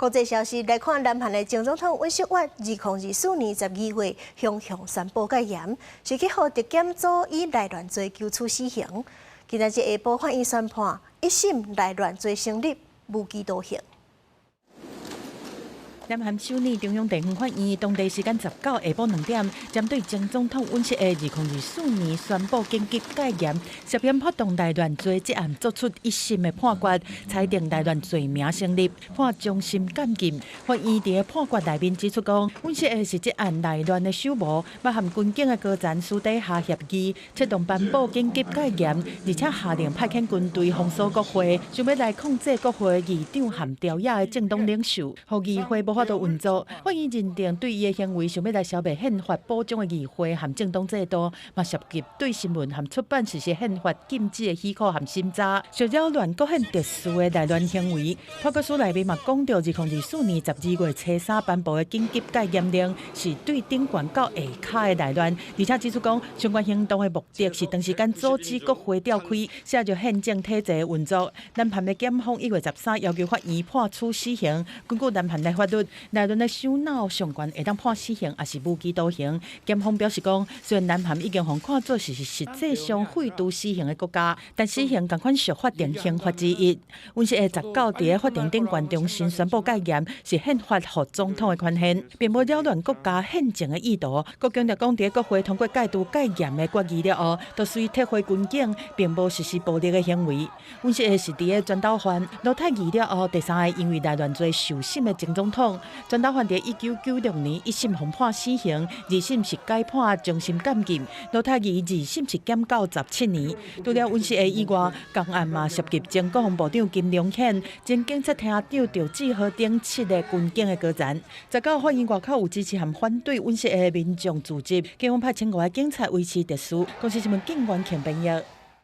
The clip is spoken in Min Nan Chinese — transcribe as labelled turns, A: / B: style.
A: 國際消息來看，南韓的前總統尹錫悅2024年12月雄雄宣布戒嚴，是去予特檢組以內亂罪求處死刑。今仔日下晡法院宣判，一審內亂罪成立，無期徒刑。
B: 南韓首爾中央地方法院當地時間19下晡2點，針對前總統尹錫悅2024年宣布緊急戒嚴、涉嫌發動內亂罪這案作出一審的判決，裁定內亂罪名成立，判終身監禁。法院佇判決內面指出講，尹錫悅是這案內亂的首謀，嘛和軍警的高層私底下協議，策動頒布緊急戒嚴，而且下令派遣軍隊封鎖國會，想欲來控制國會議長和朝野的政黨領袖，予議會無法度運作。法院認定對伊的行為想欲來消滅憲法保障的議會和政黨制度，嘛涉及對新聞和出版實施憲法禁止的許可和審查，屬擾亂國憲秩序的內亂行為。判決書內面嘛講著，2024年12月初三頒布的緊急戒嚴令是對頂懸到下跤的內亂，而且指出講相關行動的目的是長時間阻止國會召開，削弱憲政體制的運作。南韓的檢方1月13要求法院判處死刑，根據南韓的法律，內亂的首腦上懸會當判死刑，抑是無期徒刑。檢方表示講，雖然南韓已經予看做是實際上廢除死刑的國家，但死刑仝款屬法定刑罰之一。尹錫悅19佇咧法庭頂懸重新宣布戒嚴，是憲法予總統的權限，並無擾亂國家憲政的意圖。閣強調講，佇國會通過解除戒嚴的決議了後，就隨撤回軍警，並無實施暴力的行為。尹錫悅是佇咧全斗煥、盧泰愚了後第三個因為內亂罪受審的前總統。全斗煥佇1996年一審予判死刑，二審是改判終身監禁。盧泰愚二審是減到17年。除了尹錫悅以外，仝案嘛涉及前國防部長金龍顯、前警察廳長趙志豪等七个軍警的高層。19法院外口有支持和反對尹錫悅的民眾聚集，警方派1500個警察維持秩序。公視新聞警員編譯。